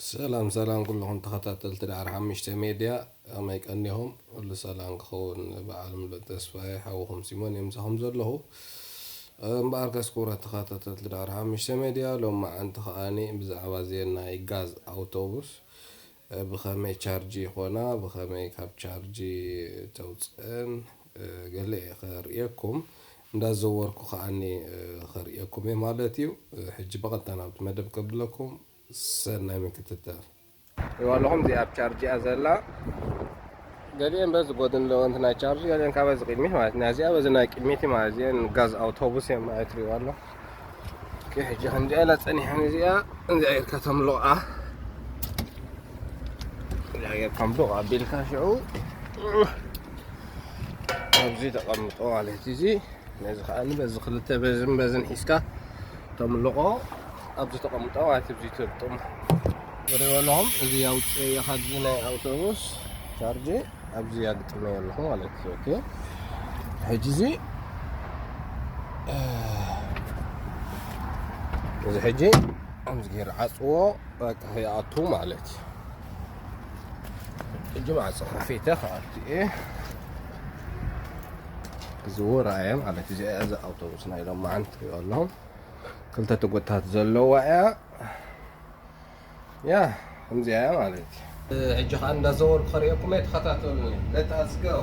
ሰላም ሰላም ኩልኹም ተኸታተልቲ ዳዕሮ ሓሙሽተ ሜድያ፣ ከመይ ቀኒኹም? ኩሉ ሰላም ክኸውን በዓል ምሉእ ተስፋ እየ። ሓውኹም ሲሞን እየ ምሳኹም ዘለኹ። እምበኣርከስ ክቡራት ተኸታተልቲ ዳዕሮ ሓሙሽተ ሜድያ፣ ሎማዓንቲ ከኣኒ ብዛዕባ እዘን ናይ ጋዝ ኣውቶቡስ ብኸመይ ቻርጅ ይኾና፣ ብኸመይ ካብ ቻርጅ ተውፅአን፣ ገለ እየ ከርእየኩም። እንዳዘወርኩ ከኣኒ ከርእየኩም እየ ማለት እዩ። ሕጂ ብቐጥታ ናብቲ መደብ ከብለኩም። ሰናይ ምክትታል። ይዋ ኣለኹም እዚኣ ኣብ ቻርጅ እያ ዘላ። ገሊአን በዚ ጎድን ኣለዎ፣ እንት ናይ ቻርጅ፣ ገሊአን ካብ በዚ ቅድሚት ማለት እዩ። እዚኣ በዚ ናይ ቅድሚት ማለት እዚአን ጋዝ ኣውቶቡስ እዮም ማለት እዩ። ይዋ ኣሎ። ኦኬ፣ ሕጂ ከምዚኣ ኢላ ጸኒሐን እዚኣ፣ እዚኣ ጌርካ ተምልቓ። እዚኣ ጌርካ ምልቕ ኣቢልካ ሽዑ ኣብዚ ተቐምጦ ማለት እዩ። እዚ ነዚ ከኣ በዚ ክልተ በዝን በዝን ሒዝካ ተምልቖ ኣብዚ ተቐምጦ ማለት እዩ። እዚ ትርጥም ትሪእዎ ኣለኹም። እዚ ኣውፅኤዮ ካብዚ ናይ ኣውቶቡስ ቻርጅ ኣብዚ ኣግጥመዮ ኣለኹ ማለት እዩ። ኦኬ፣ ሕጂ እዚ፣ እዚ ሕጂ ከምዚ ገይረ ዓፅዎ፣ በቃ ይኣቱ ማለት እዩ። ሕጂ ማዕፆ ከፊተ ክኣቱ እየ። ክዝውራ እየ ማለት እዩ። እዚኣ እዛ ኣውቶቡስ ናይ ሎማዓንቲ ትሪኦ ኣለኹም። ክልተ ትጎታት ዘለዋ እያ። ያ፣ ከምዚኣ እያ ማለት እዩ። ሕጂ ኸዓ እንዳዘወርኩ ከርእየኩም እየ፣ ተኸታተሉኒ። Let us go።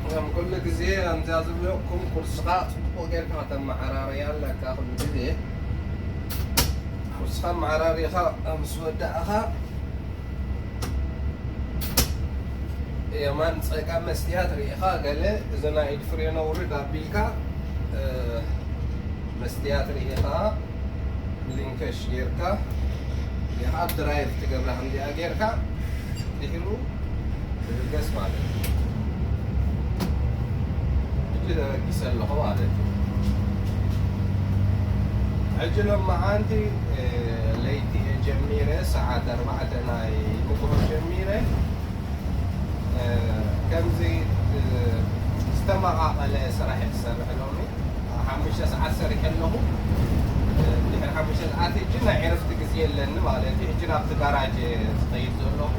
ከም ኩሉ ግዜ ከምዚኣ ዝብለኩም፣ ቁርስኻ ጽቡቕ ጌርካ ከተመዓራርያ ኣለካ። ኩሉ ግዜ ቁርስኻ ኣመዓራሪኻ ምስ ወዳእኻ፣ የማን ጸጋም መስትያት ርኢኻ፣ ገለ እዚ ናይ ኢድ ፍሬኖ ውርድ ኣቢልካ፣ እ፣ መስትያት ርኢኻ፣ ብሊንከሽ ጌርካ፣ ርኢኻ ኣብ ድራይቭ ትገብራ፣ ከምዚኣ ጌርካ ድሒሩ ትብገስ ማለት እዩ። ሕጂ ተበጊሰ ኣለኹ ማለት እዩ። ሕጂ ሎማዓንቲ፣ እ፣ ለይቲ እየ ጀሚረ፣ ሰዓት ኣርባዕተ ናይ ንግሆ ጀሚረ። እ፣ ከምዚ፣ እ፣ ዝተመቓቐለ ስራሕ እየ ዝሰርሕ ሎሚ። ሓሙሽተ ሰዓት ሰሪሐ ኣለኹ። እ፣ ድሕሪ ሓሙሽተ ሰዓት ሕጂ ናይ ዕረፍቲ ግዜ የለኒ ማለት እዩ። ሕጂ ናብቲ ጋራጅ እየ ዝኸይድ ዘለኹ።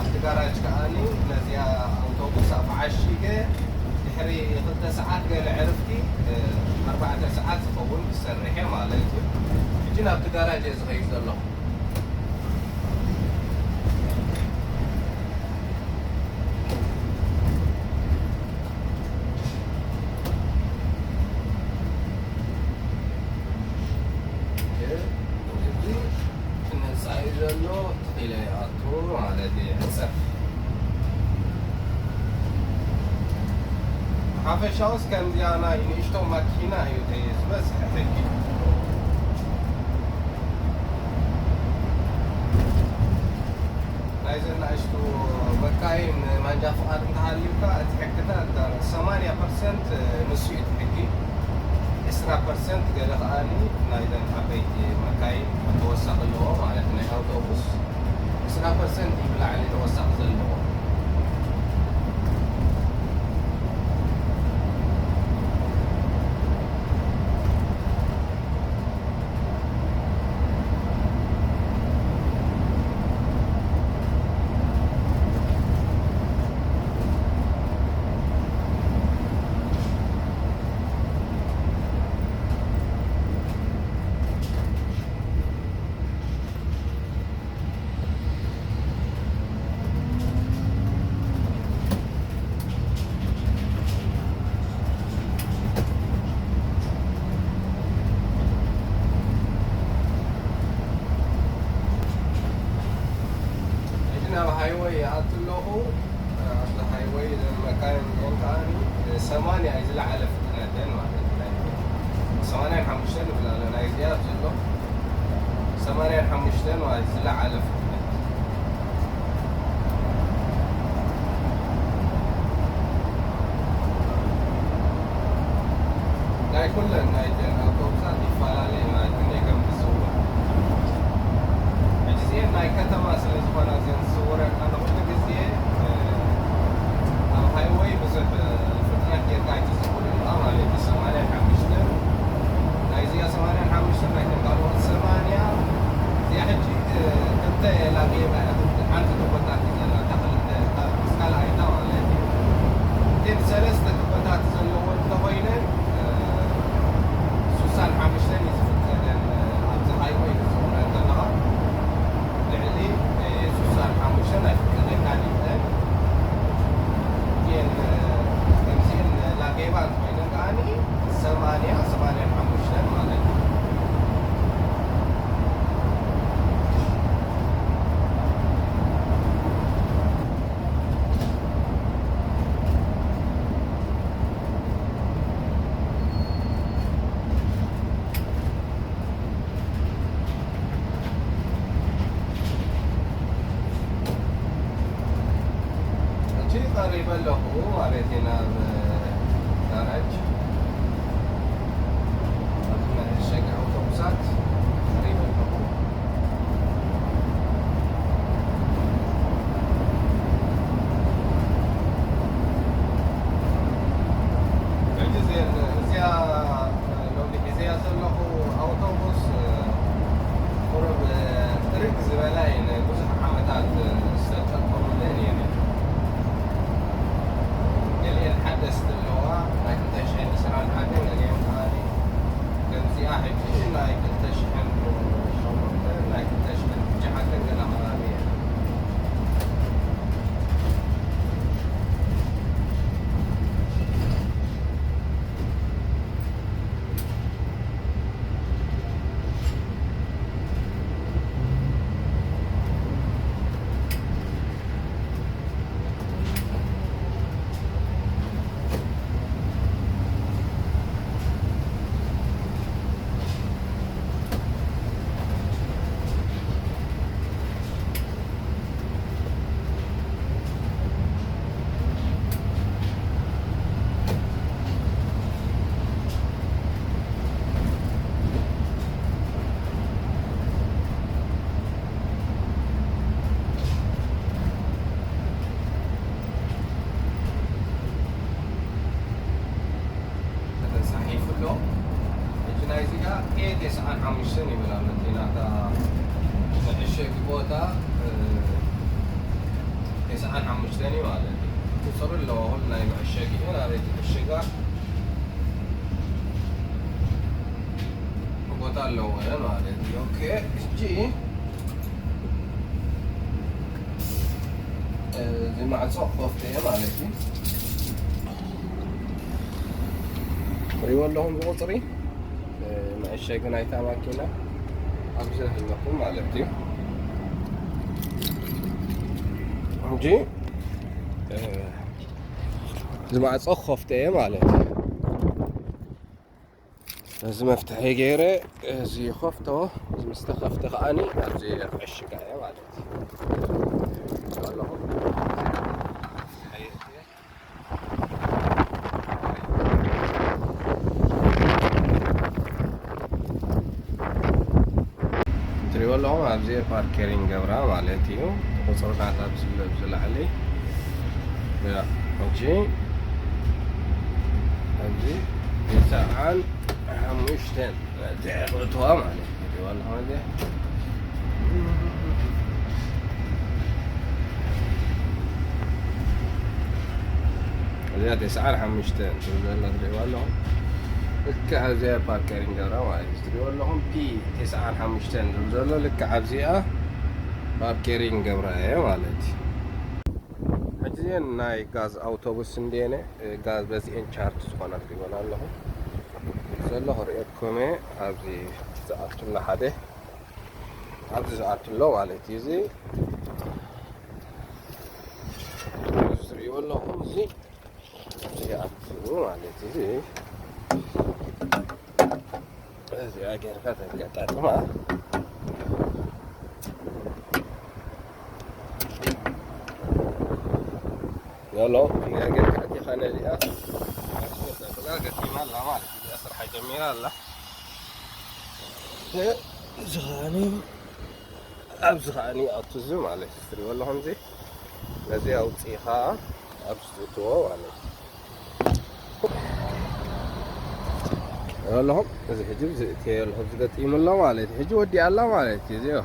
ኣብቲ ጋራጅ ከኣኒ ነዚኣ ኣውቶቡስ ኣፍ ዓሺገ ድሕሪ ክልተ ሰዓት ገለ ዕርፍቲ፣ እ፣ ኣርባዕተ ሰዓት ዝኸውን ክሰርሕ እየ ማለት እዩ። ሕጂ ናብቲ ጋራጅ እየ ዝኸይድ ዘለኹ። እዚ ህንጻ እዩ ዘሎ፣ ትኺለ ይኣቱ ማለት እዩ፣ ሕንጸፍ። ሓፈሻውስ ከምዚኣ ናይ ንእሽቶ ማኪና እዩ እቲ ዝበዝሐ ሕጊ። ናይዘን ንኣሽቱ መካይን ማንጃ ፍቓድ እንተሃልዩካ፣ እቲ ሕግታት ዳርጋ ሰማንያ ፐርሰንት ንሱ እዩ እቲ ሕጊ። ዕስራ ፐርሰንት ገለ ከኣኒ ናይዘን ዓበይቲ መካይን ተወሳኺ ኣለዎ፣ ማለት ናይ ኣውቶቡስ ዕስራ ፐርሰንት እዩ ብላዕሊ ተወሳኺ ዘለዎ። ሕጂ ናብ ሃይወይ ይኣቱ ኣለኹ። ኣብዚ ሃይወይ እዘን መካይን እዚአን ከኣ ሰማንያ እዩ ዝለዓለ ፍጥነተን ማለት እዩ። ሰማንያን ሓሙሽተን ይብል ኣሎ ናይዚኣ ዘሎ። ሰማንያን ሓሙሽተን ማለት ዝለዓለ ፍጥነት። ናይ ኩለን ናይተን ኣውቶቡሳት ይፈላለ። ይበለኹ ማለት ኢና ኣብ ጋራጅ፣ ኣብዚ መሸገ ኣውቶቡሳት ቀሪበ ኣለኹ። ሕጂ እዚኣ፣ እዚኣ ሎሚ ሒዘያ ዘለኹ ኣውቶቡስ፣ ቁሩብ ርግ ዝበላ እየን። ብዙሕ ዓመታት ዝተጠቀሙለን እየን። ገሊአን ሓደስቲ ኣለዋ፣ ናይ ክልተ ሽሕን ዕስራን ሓደን፣ ገሊአን ከኣ ከምዚኣ ሕጂ ናይ ክልተ ሽሕን ሸሞንተን፣ ናይ ክልተ ሽሕን ትሽዓተን ገለ ከባቢ እየን። ተሳሒፉ ኣሎ። ሕጂ ናይዚ ከኣ ኤ ተስዓን ሓሙሽተን ይብል ኣሎ። እቲ ናታ መዐሸጊ ቦታ፣ እ፣ ተስዓን ሓሙሽተን እዩ ማለት እዩ። ቁጽሪ ኣለዎ፣ ኩሉ ናይ መዐሸጊ እዩ። ናበይ ትዕሽጋ ቦታ ኣለዎ ማለት እዩ። ኦኬ፣ ሕጂ እዚ ማዕጾ ክኸፍቶ እየ ማለት እዩ። ሪእዎ ኣለኹም እዚ ቁጽሪ፣ እ፣ መዐሸጊ ናይታ ማኪና ኣብዚ ኣለኹም ማለት እዩ። እንጂ፣ እ፣ እዚ ማዕጾ ክኸፍቶ እየ ማለት እዩ። እዚ መፍትሒ ገይረ፣ እዚ ይኸፍቶ፣ እዚ ምስ ተኸፍተ ከኣኒ ኣብዚ ዕሽጋ እየ ማለት እዩ። ኣለኹ። ትሪእዎ ኣለኹም፣ ኣብዚ ፓርኬሪንግ ገብራ ማለት እዩ። ቁፅርታት ኣብዚ ኣሎ፣ ኣብዚ ላዕሊ። ያ፣ ሕጂ ኣብዚ ተስዓን ሓሙሽተን እቲኣ ክእትዋ ማለት እዩ። ትሪእዎ ኣለኹም፣ እዚ እዚኣ ተስዓን ሓሙሽተን ትብል ዘላ ትሪእዋ ኣለኹም። ልክዕ ኣብዚኣ ፓርከሪንግ ገብራ ማለት እዩ። ትሪእዎ ኣለኹም፣ ፒ ተስዓን ሓሙሽተን ዝብል ዘሎ ልክዕ ኣብዚኣ ፓርከሪንግ ገብራ እየ ማለት እዩ። ሕጂ እዚአን ናይ ጋዝ ኣውቶቡስ እንድየነ፣ ጋዝ በዚአን ቻርጅ ዝኾና ትሪእወን ኣለኹም። ዘሎ ክርእየኩም እየ፣ ኣብዚ ዝኣቱና ሓደ፣ ኣብዚ ዝኣቱ ኣሎ ማለት እዩ። እዚ ትሪእዎ ኣለኹም፣ እዚ ይኣቱ ማለት እዩ። እዚኣ ጌርካ ተገጣጥማ። ዮሎ፣ እዚኣ ጌርካ ኣቲኻ ነዚኣ ኣስመጣጥና ገጢማ ኣላ ማለት እዩ። እዚኣ ስርሓ ጀሚራ ኣላ። እዚ ኸኣኒ ኣብዚ ኸኣኒ ይኣቱ እዚ ማለት እዩ። ትሪእዎ ኣለኹም፣ እዚ ነዚ ኣውፂእኻ ኣብዚ ትእትዎ ማለት እዩ። ኣለኹም፣ እዚ ሕጂ እዚ እትየ ኣለኹ፣ እዚ ገጢሙ ኣሎ ማለት እዩ። ሕጂ ወዲኣ ኣላ ማለት እዩ። እዚኦ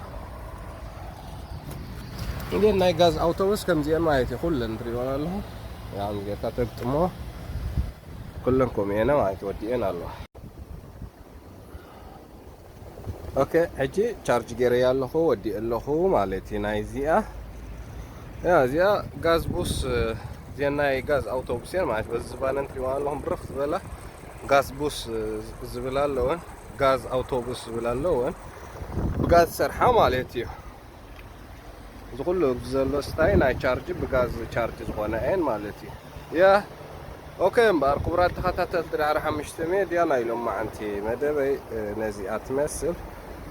እንዴት ናይ ጋዝ ኣውቶቡስ ከምዚአን ማለት እዩ። ኩለን ትሪእወን ኣለኹም። ያ ጌርካ ተግጥሞ ኩለን ከምኡ እየን ማለት እዩ። ወዲአን ኣለዋ። ኦኬ፣ ሕጂ ቻርጅ ገይረያ ኣለኹ፣ ወዲእ ኣለኹ ማለት እዩ። ናይ እዚኣ፣ ያ፣ እዚኣ ጋዝ ቡስ፣ እዚኣ ናይ ጋዝ ኣውቶቡስ እየን ማለት፣ በዚ ዝባነን ትሪእዋ ኣለኹም፣ ብርኽ ዝበላ ጋዝ ቡስ ዝብል ኣለወን፣ ጋዝ ኣውቶቡስ ዝብል ኣለወን፣ ብጋዝ ዝሰርሓ ማለት እዩ። እዚ ኩሉ ኣብዚ ዘሎ ስታይ ናይ ቻርጅ፣ ብጋዝ ቻርጅ ዝኾነ እየን ማለት እዩ። ያ፣ ኦኬ፣ እምበኣር ክቡራት ተኸታተልቲ ዳዕሮ ሓሙሽተ ሜድያ፣ ናይ ሎማዓንቲ መደበይ፣ እ፣ ነዚኣ ትመስል።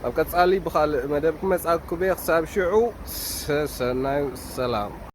ኣብ ቀጻሊ ብኻልእ መደብ ክመጻኩም እየ። ክሳብ ሽዑ፣ ሰሰናዩ ሰላም።